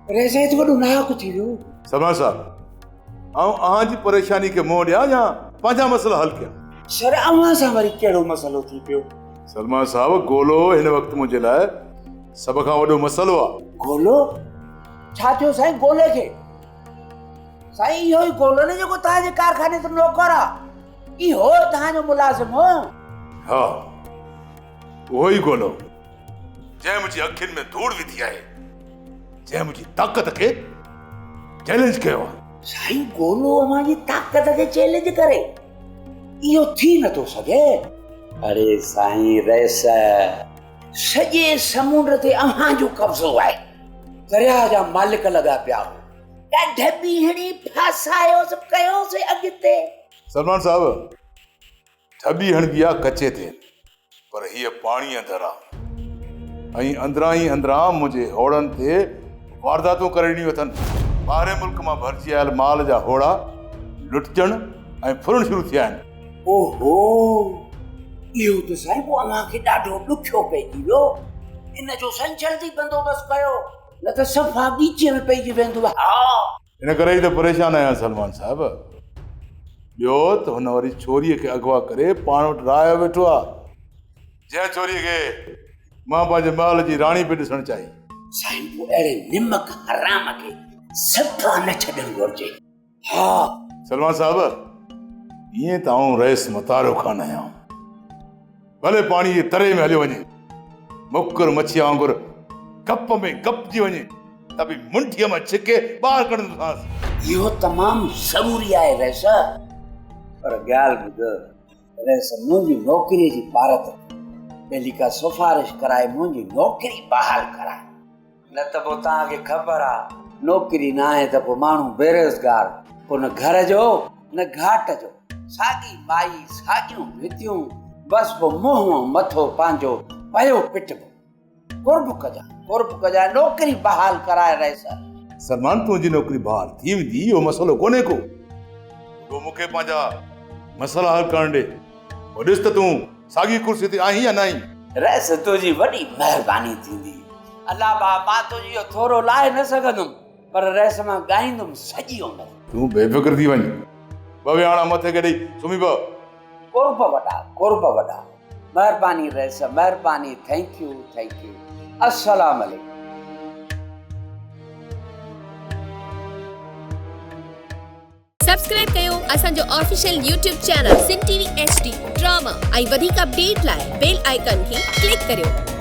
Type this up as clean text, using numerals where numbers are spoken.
رئيس هي ته وڏو ناحق ٿي ويو. سلمان صاحب آئون اوهان جي پريشاني کي منهن ڏيان يا پنهنجا مسئلا حل ڪيان؟ سر اوهان سان وري ڪهڙو مسئلو ٿي پيو؟ سلمان صاحب گولو هن وقت منهنجي لاء سڀ کان وڏو مسئلو آ. گولو؟ ڇا ٿيو سائين گولي کي؟ سائين اهو ئي گولو نه جيڪو توهان جي ڪارخاني تي نوڪر آ. اهو توهان جو ملازم هو؟ ها اهو ئي گولو جنهن منهنجي اکين ۾ ڌوڙ وڌي آهي، جنهن منهنجي طاقت کي چئلينج ڪيو آهي. سائين گولو اوهان جي طاقت کي چئلينج ڪري اهو ٿي نٿو سگهي. اڙي سائين رئيس سڄي سمنڊ تي اوهان جو قبضو آهي، درياهه جا مالڪ لڳا پيا هو. ڏڍ ٻيهڻي ڦاسايوس ڪيوس اڳتي. سلمان صاحب ڍٻي هڻبي آ ڪچي تي پر هيء پاڻي اندر آ ۽ اندران ئي اندران منهنجي هوڙن تي وارداتون ڪري ڏنيون اٿن. ٻاهرين ملڪ مان ڀرجي آيل مال جا هوڙا لٽجڻ ۽ ڦرڻ شروع ٿيا آهن. اوهو! اهو ته سائين پوء اوهان کي ڏاڍو ڏکيو پئجي ويو. ان جو سائين جلدي بندوبست ڪيو نه ته صفا ڳچيء ۾ پئجي ويندو. ها! ان ڪري ئي ته پريشان آهيان سلمان صاحب. ٻيو ته هن وري ڇوريء کي اغوا ڪري پاڻ وٽ رهايو ويٺو آ. جنهن ڇوريء کي مان پنهنجي محل جي راڻي پئي ڏسڻ چاهي. سائين پوء اهڙي نمڪ حرام کي صفا نه ڇڏڻ گهرجي. ها. سلمان صاحب ائين ته آئون رئيس متارو خان آهيان. ڀلي پاڻي جي تري ۾ هليو وڃي، مڪر مڇيء وانگر گپ ۾ گپجي وڃي ته به منٺيء مان ڇڪي ٻاهر ڪڍندوسانس. اهو تمام ضروري آهي رئيس. پر ڳالهه ٻڌ رئيس، منهنجي نوڪريء جي پارت ٻيلي ڪا سفارش ڪرائي منهنجي نوڪري بحال ڪرائي. نه ته پوء توهان کي خبر آ نوڪري ناهي ته پوء ماڻهو بيروزگار، پوء نه گهر جو نه گهاٽ جو، ساڳي مائي ساڳيون ڀتيون، بس پوء منهن ۽ مٿو پنهنجو پيو پٽبو. قرب ڪجان، قرب ڪجان نوڪري بحال ڪرائي رئيس. سلمان تنهنجي نوڪري بحال ٿي ويندي اهو مسئلو ڪونهي ڪو. رڳو مون کي پنهنجا مسئلا حل ڪرڻ ڏي. پوء ڏس ته تون ساڳي ڪرسي تي آهين يا ناهين؟ رئيس تنهنجي وڏي مهرباني ٿيندي. الله ڀاء مان تنهنجو اهو ٿورو لاهي نه سگهندم پر رئيس مان ڳائيندم سڄي عمر. تون بي فڪر ٿي وڃ. ٻه ويهاڻا مٿي کي ڏئي سمهي پئه. قرب وڏا قرب وڏا. مهرباني رئيس مهرباني thank you thank you السلام عليڪم. سبسڪرائب ڪيو اسان جو official YouTube channel Sindh T V H D drama ۽ وڌيڪ اپڊيٽ لاء بيل آئيڪان کي ڪلڪ ڪريو.